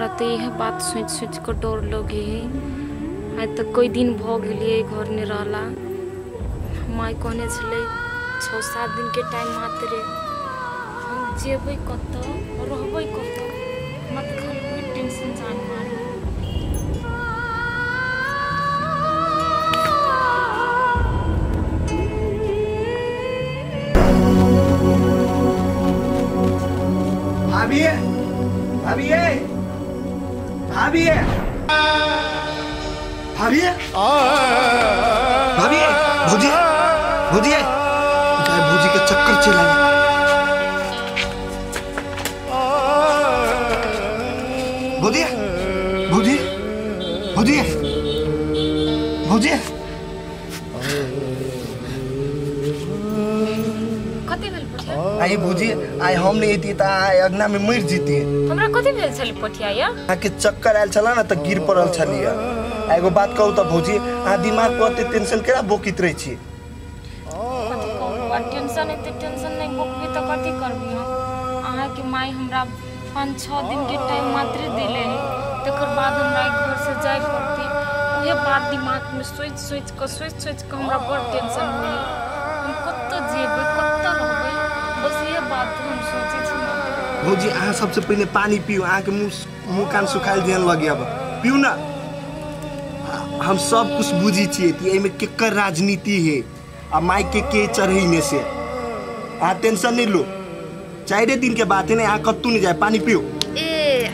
हमरा तऽ इएह बात सोचि सोचि कऽ डर लगे है। आइ तक कोई दिन भऽ गेलियै घर नहि रहला। माय कहने छलै 6-7 दिन के टाइम मात्र, हम जेबै कतऽ रहबै कतऽ, हमरा तऽ खाली वही टेंशन जान मारे। भाभी भाभी भाभी भाभी भाभी भौजी भौजी गाय भौजी के चक्कर चला। भौजी भौजी भौजी भौजी कथी भेल पठिया? आई भौजी आई हम नहीं अइती त आई अगना में मर जीती। हमरा कथी भेल छलै पठिया? या अहाँ के चक्कर आयल छला ना त गिर पड़ल छलियै। एगो बात कहू त भौजी, अहाँ दिमाग पर एते टेंशन केना बोकित रहै छी? कथी कहू, आ टेंशन एते टेंशन नहीं बोकबी त कथी करबी हम? अहाँके माय हमरा 5-6 दिन के टाइम मात्र देले है, तकर बाद हमरा घर से जाय पड़तै। उहे बात दिमाग में सोचि सोचि कऽ सोचि सोचि कऽ हमरा बड़ टेंशन होइए। हम कतऽ जेबै कतऽ रहबै, बस इहे बात हम सोचै छी। भौजी अहाँ सबसे पहिले पानी पीऊ, अहाँके मुँह कान सुखायल जेहन लगे। अब पीऊ ना। हम सब कुछ बुझी छियै कि एहिमे केकर राजनीति है आ माइक के चढ़ैने से। अहाँ टेंशन नहीं लो, 4 दिन के बात है ना, अहाँ कतहु नहीं जाए, पानी पीऊ। ए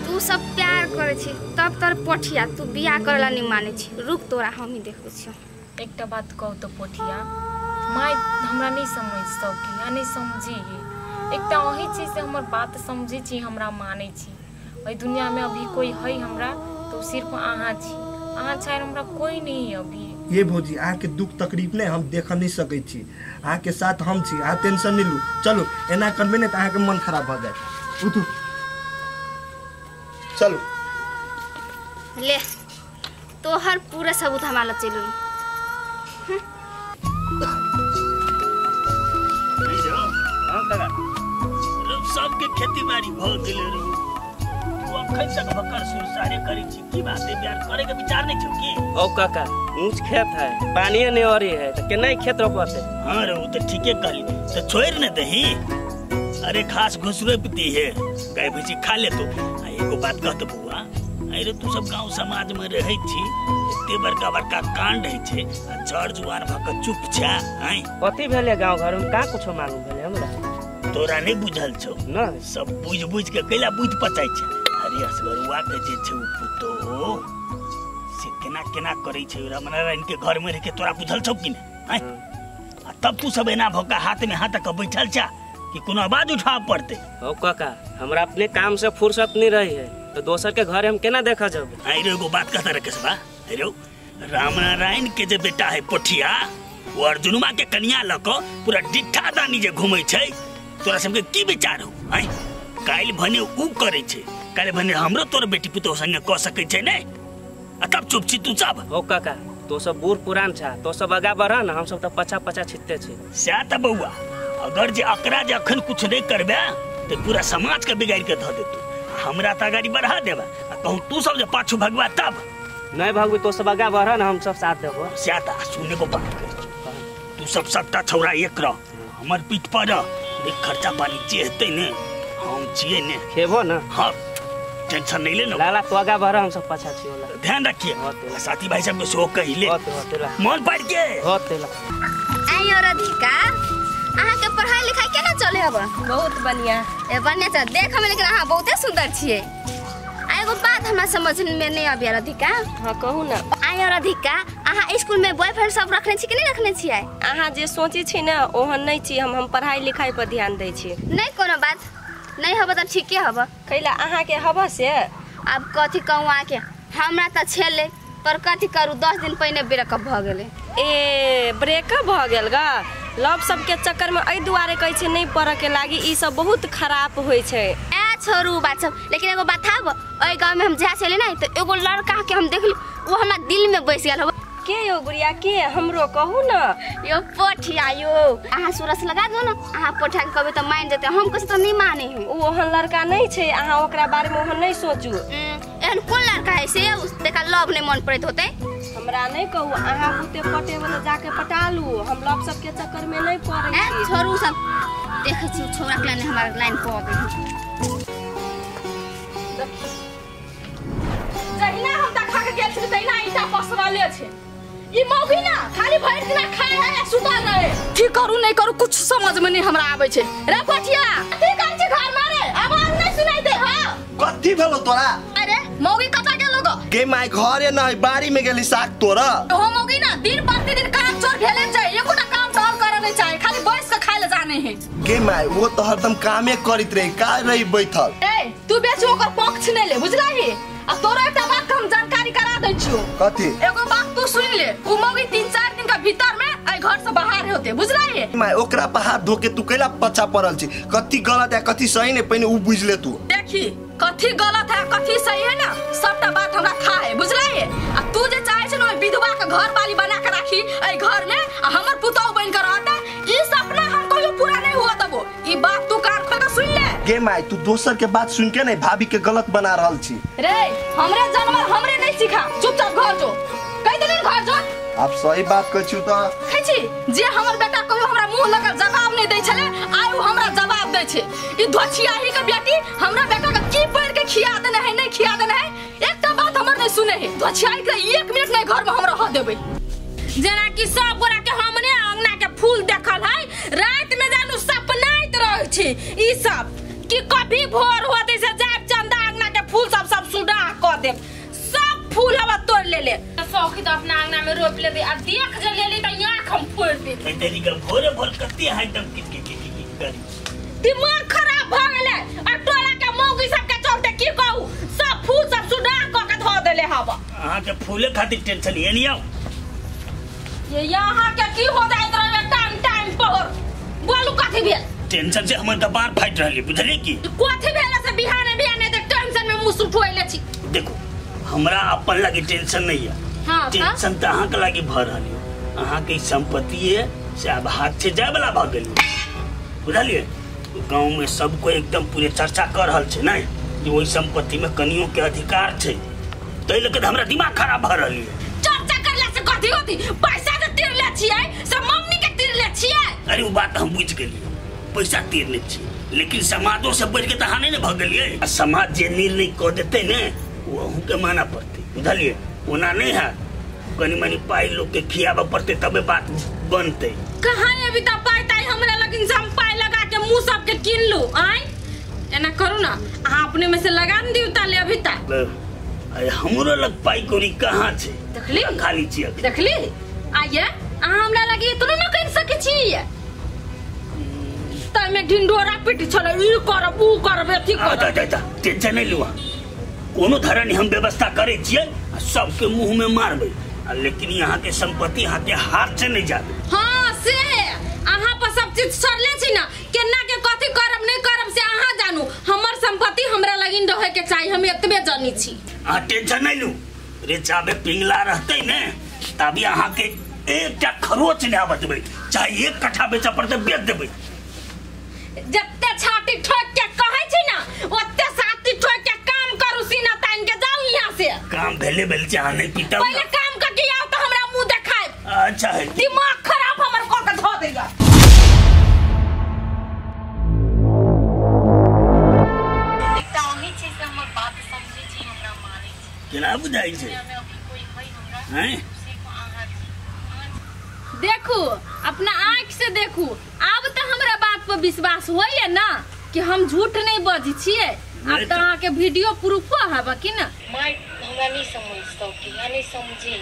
तू सब प्यार करै छी तब तोर पठिया तू बियाह करला नहीं मानै छी। रुक तोरा हम ही देखै छियौ। एकटा बात कहू तऽ पोठिया, माय हमरा नहीं समझ सकी आ नहीं समझी है। एकटा अही छी से हमर बात समझै छी, हमरा मानै छी। एहि दुनिया में अभी कोई है हमरा तो सिर्फ अहाँ छी, अहाँ छाड़ि हमरा कोई नहीं है अभी। ये भौजी अहाँ के दुख तकलीफ ने हम देख नहीं सकै छी, अहाँ के साथ हम छी, अहाँ टेंशन नहीं लू। चलो एना करबै ने तऽ अहाँ के मन खराब भऽ जायत। उठू चलो। ले तोहर पूरा सबूत हमरा लग चलि। सबके खेती बाड़ी भऽ गेलै रो, तू अखन तक भकर सुरसारे करै छी, की बात है? प्यार करे के विचार नहीं छौ की? ओ काका ऊंच खेत है, पानी नहीं हो रही है तो केना खेत रोपते? हां रे, उ त ठीके कहली, तो छोड़ न दही। अरे घास घुस रोप दी है, गाय भैंसी खा ले। तो एगो बात कह तो बउआ, अरे तू सब गांव समाज में रहै छी, एते बड़का बड़का कांड है छै आ जड़ जुआन भ के चुप छा। हैं कथी भेलै गांव घर में? का कुछो मालूम भेलै हमरा? तोरा नहीं बुझल छौ ना, सब बुझ बुझ के कैला बुझ पचाइ छै। अरे असगरुआ के जे छै उ पुतो से केना केना करै छै रामनारायण के घर में रह के, तोरा बुझल छौ कि नहीं? आ तब तू सब एना भ के हाथ में हाथ के बैठल छा कि कोनो आवाज उठाब पड़ते? ओ काका हमरा अपने काम से फुर्सत नहीं रही है तो दोसर के घर हम केना देखा जब? अरे एगो बात कहता रहे केशवा, अरे रामनारायण के जे बेटा है पोठिया, वो अर्जुनमा के कनिया ल क पूरा डिठा दानी जे घूमै छै, तोरा सबके की विचार हो? आइ काल्हि भने उ करै छै, काल्हि भने हमरो तोर बेटी पुतोह संगे क सकै छै ने, आ तब चुप छी तू सब? ओ काका तो सब बूढ़ पुरान छा, तो सब आगा बढ़ ना, हम सब तो पछा पछा छिटते छी। सएह त बौआ, अगर जे अकरा जे अखन कुछ नहीं करबे तो पूरा समाज के बिगाड़ के धऽ देतू। हमरा त गाड़ी बढ़ा देबा आ कहूँ तू सब जे पाछू भगवा तब नहीं भगबी, तो सब आगा बढ़ ना, हम सब साथ देबो। सएह त सुने को बात कर, तू सब सबटा छौड़ा एक रह, हमर पीठ पर रह, खर्चा पानी जे हेतै ने हम छियै ने, खेबो ना। हाँ टेंशन नहीं ले ना लाला, तो आगा बढ़ हम सब पाछा छी। होला ध्यान रखिए, साथी भाई सबके सेहो कहि ले मन पाड़ के। होते ला। आइयो राधिका, अहाँ के पढ़ाई लिखाई केना चले हब? बहुत बढ़िया। ए बढ़िया चल देख हम, लेकिन अहाँ बहुते सुंदर छियै। आ एगो बात हमरा समझ में नहीं आबि राधिका। हां कहू ना। आइयो राधिका, अहाँ स्कूल में बॉयफ्रेंड सब रखने छी कि नहीं रखने छियै? अहाँ जे सोचै छी ना ओहन नहीं छी, हम पढ़ाई लिखाई पर ध्यान दै छी। नहीं कोनो बात नहीं हब त ठीके हब। कैला अहाँ के हब से? अब कथी कहूँ अहाँ के, हमरा त छेले पर कथी करू, 10 दिन पहिने ब्रेकअप भ गेलै। ए ब्रेकअप भ गेल गा? लव सब के चक्कर में एहि दुआरे कहै छै नहीं पढ़ के लागी, ई सब बहुत खराब होइ छै। ए छोड़ू बात सब, लेकिन एगो बात हब, ओहि गाँव में हम जा छले ना तो एगो लड़का के हम देखली, वो हमरा दिल में बस गेल हब। के यो गुड़िया के हमरो कहू न। यो पोठिया यो अहाँ सुरस लगा दो न, अहाँ पोठिया के कहबै त मान जेतै, हम कसो त नहीं माने है। ओ ओहन लड़का नहीं छै, अहाँ ओकरा बारे में ओहन नहीं सोचू। एहन कोन लड़का है से देखा लव नहीं मन पड़ैत होतै। हमरा नहीं कहू, अहाँ बुते पटेबो त जाके पटा लू, हम लव सब के चक्कर में नहीं पड़ै छी। छोड़ू सब, देखै छी छोरा के लाइन हमार लाइन प अबै। जहिना हम देखा के गेल छी तहिना ईटा पसरले छै। ई मौगी ना खाली भरि दिना खाए है सुतल रहे। की करू नहीं करू कुछ समझ में नहीं हमरा आबै छै। रे पठिया की करै छी घर में रे? आवाज नहीं सुनाई दे। हां कथी भेलो तोरा? अरे मौगी कता गेलो ग? गे my घरे नहीं बाड़ी में गेली साग तोरा। हो मौगी ना दिन प्रतिदिन काम चोर भेले छै, एकोटा काम टहल करे नहीं चाहे, खाली बैस के खाए ले जाने है। गे my वो तो हरदम कामे करैत रहे, का रही बैठल। ए तू बेसी ओकर पक्ष नहीं ले बुझलही। आ तोरा एकटा बात के हम जानकारी करा दै छियो। कथी? एगो बात तू सुन ले, उ मौगी 3-4 दिन के भीतर में ए घर से बाहर होते बुझलही। My ओकरा पर हाथ धो के तू कैला पछा पड़ल छी? कथी गलत है कथी सही ने पहिने उ बुझ ले तू। देखी कथी गलत है कथी सही है ना सबटा बात हमरा था है बुझलही। आ तू जे चाहे छै न विधवा के घर वाली बना के राखी ए घर में आ हमर पुतहु बन के रहता, ई सपना हम कहियो पूरा नहीं हुआ तबो। ई बात तू कान खोल के सुन ले। गे my तू दोसर के बात सुन के नहीं भाभी के गलत बना रहल छी। रे हमरे जानवर हमरे नहीं सिखा, चुपचाप घर जो कह देलिन घर जो। आप सही बात कहै छी त कहै छी जे हमर बेटा कहियो हमरा मुंह लगल जवाब नहीं दै छले, आइ उ हमरा जवाब दै छै। ई धोछियाही के बेटी हमरा बेटा के की पढ़ के खिया देने है नहीं खिया देने है, एकटा बात हमर नहीं सुने है। धोछियाही के 1 मिनट नहीं घर में हम रह देबै। जेना कि सब गोरा के हमने अंगना के फूल देखल है, रात में जानू सपनाइत रहै छी ई सब कि कभी भोर होते से जाब चंदा अंगना के फूल सब सब सुडा क देब, सब फूल हवा तोड़ ले ले। सौखी तो अपना अंगना में रोप ले दे आ देख जे लेली त आंख हम फोड़ दे। तेरी के भोरे भोर कते है एकदम किट किट किट करी दिमाग खराब भ गेलै। आ टोला के मौगी सब के चलते की कहू सब फूल सब सुडा क के धो देले हवा। अहाँ के फूले खातिर टेंशन ये नहीं आओ। ये यहाँ के की हो जाइत रहे टाइम टाइम पर बोलू कथी भेल? टेंशन से हमर कपार फाटि रहली बुझली की। कथी भेल से बिहाने बिहाने त टेंशन में मुंह सुठोइले छी। देखो हमरा अपन लागी टेंशन नहीं है। हां टेंशन त अहाँ के लागी भर रहली। अहाँ के संपत्ति है से अब हाथ से जाय वाला भ गेली बुझलिए। गांव में सब कोई एकदम पूरे चर्चा कर रहल छै नै जे ओइ संपत्ति में कनियो के अधिकार छै, तै लके हमरा दिमाग खराब भ रहली। चर्चा करला से कथी होती? पैसा जे तीरले छियै से मम्मी के तीरले छियै। अरे उ बात हम बुझ गेलियै, पैसा तीरने छी, लेकिन समाजो से बढ़ के त अहाँ नहीं ने भ गेलियै। आ समाज जे निर्णय क देतै ने वो अहूँ के माना पड़तै बुझलिए। ओना नहीं है कनी मनी पाई लोग के खियाबे पड़तै तबे बात बनतै। कहाँ अभी त पाई ताई हमरा लगिन से हम पाई लगा के मुंह सब के किन लू। आय एना करू ना अहाँ अपने में से लगा न दिउ ताले अभी ता। अरे हमरो लग पाई कोरी कहाँ छै? देखली खाली छियै। देखली आइए अहाँ हमरा लगी इतनो न कर सकै छी। तमे ढिंढोरा पिट छले ई करब ऊ करब अथी करब। टेंशन नहीं लुआ, कोनो धरा नहीं हम व्यवस्था करे छियै आ सबके मुंह में मारबै, लेकिन यहाँ के संपत्ति यहाँ के हाथ से नहीं जाबे। हाँ से है अहाँ पर सब चीज सरले छी ना, केना के कथी करब नहीं करब से अहाँ जानू। हमर संपत्ति हमरा लगिन रहे के चाही, हम एतबे जानी छी। अहाँ टेंशन नहीं लू रे, जाबे पिंगला रहते ने तभी अहाँ के एकटा खरोच नहीं आबत देबै, चाहे 1 कट्ठा बेचऽ पड़तै बेच देबै। जत्ते छाती ठोक के कहै छी ना ओत्ते छाती ठोक के काम करू, सीना तान के जाऊ यहाँ से। काम भेले भेल छै, अहाँ नहीं पीटब। पहिले काम करके आओ त हमरा मुंह देखाय। अच्छा है दिमाग खराब हमर क के धो देगा। एकटा ओही चीज से हमर बात समझै छी, हमरा मानै छी। केना बुझाइ छै? हैं देखू अपना आँख से देखू, आब त हमरा बात पर विश्वास होइए ना कि हम झूठ नहीं बजै छियै। आब त अहाँ के वीडियो प्रूफो हबा कि ना? My हमरा नहीं समझ सकी, नहीं समझे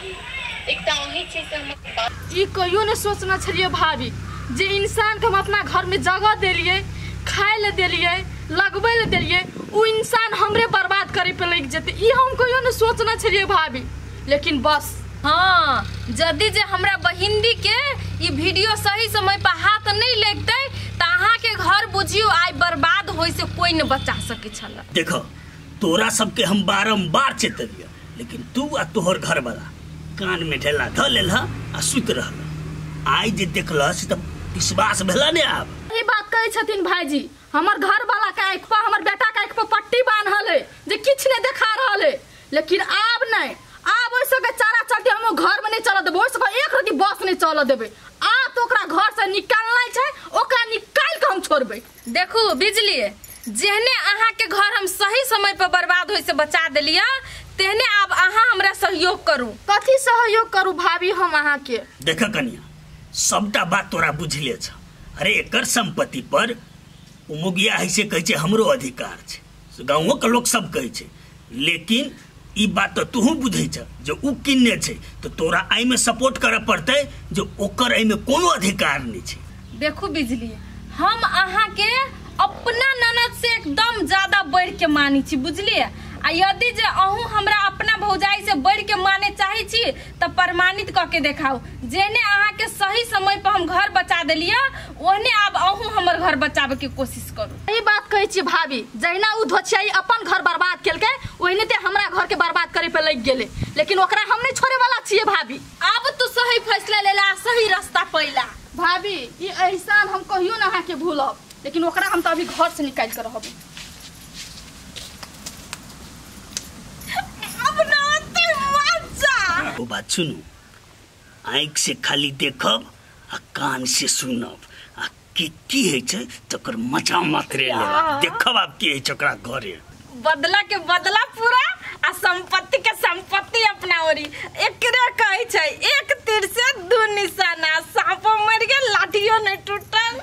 एकटा ओही चीज से हमर बात। ई कहियो ने सोचना छलियै भाभी जे इंसान के हम अपना घर में जगह देलियै, खाए ले देलियै, लगबै ले देलियै, उ इंसान हमरे बर्बाद करे पे लग जेतै, ई हम कहियो ने सोचना छलियै भाभी। लेकिन बस हाँ यदि जे हमरा बहिंदी के ई वीडियो सही समय पर हाथ नहीं लगते त अहाँ के घर बुझियो आइ बर्बाद होय से कोई न बचा सके छल। देखो तोरा सबके हम बारंबार चेतलिया, लेकिन तू आ तोहर घर वाला कान में ढेला धऽ लेलह आ सुति रहल। आइ जे देखलह से तऽ विश्वास भेला ने। आब ई बात कहै छथिन भाईजी, हमर घर वाला के आँखि पर, हमर बेटा के आँखि पर पट्टी बान्हल है जे किछु नहीं देखा रहल है। लेकिन आब नहीं, आब ओहि सबके चारा चलते हम घर में नहीं चलऽ देबै, ओहि सबके एक रति बस नहीं चलऽ देबै। आब तो ओकरा घर से निकालना छै, ओकरा निकालि के हम छोड़बै। देखू बिजली, जेहने अहाँ के घर हम सही समय पर बर्बाद होय से बचा देलियै, तेहने आब अहाँ हमरा सहयोग करू। कथी सहयोग करू भाभी हम अहाँ के? देख कनिया, सबटा बात तोरा बुझले छ। अरे एकर संपत्ति पर मुगिया है से कहै छै हमरो अधिकार छै, गाँवो के लोक सब कहै छै। लेकिन ई बात तो तूहू बुझै छ जे उ किन्ने छै, तो तोरा एहिमे सपोर्ट करऽ पड़तै जे ओकर एहिमे कोनो अधिकार नहीं छै। देखू बिजली, हम अहाँ के अपना ननद से एकदम ज्यादा बढ़ के मानै छी, बुझलियै? आ यदि जे अहूँ हमरा अपना भौजाई से बढ़ के माने चाहै छी तऽ प्रमाणित कऽ के देखाउ। जेने अहाँ के सही समय पर हम घर बचा देलियै, ओहने आब अहूँ हमर घर बचाबे के कोशिश करू। ई बात कहै छी भाभी, जहिना उ धोछियाई अपन घर बर्बाद केलकै, ओहिने ते हमरा घर के बर्बाद करे पे लग गेलै। लेकिन ओकरा हम नहीं छोड़े वाला छियै भाभी। आब तू सही फैसला लेला, सही रास्ता पैला। भाभी ई एहसान हम कहियो ना अहाँ के भूलब, लेकिन ओकरा हम तो अभी घर से निकालि के रहब। अब ना ते मजा। ओ बात सुनू, आँखि से खाली देखब आ कान से सुनब, आ की होइ छै तकर मजा मात्रे लेब। देखब आब की होइ छै ओकरा घरे। बदला के बदला पूरा आ संपत्ति के संपत्ति अपना ओरी। एकरे कहै छै एक तीर से दू निशाना, साँपो मरि गेल लाठियो नहीं टूटल।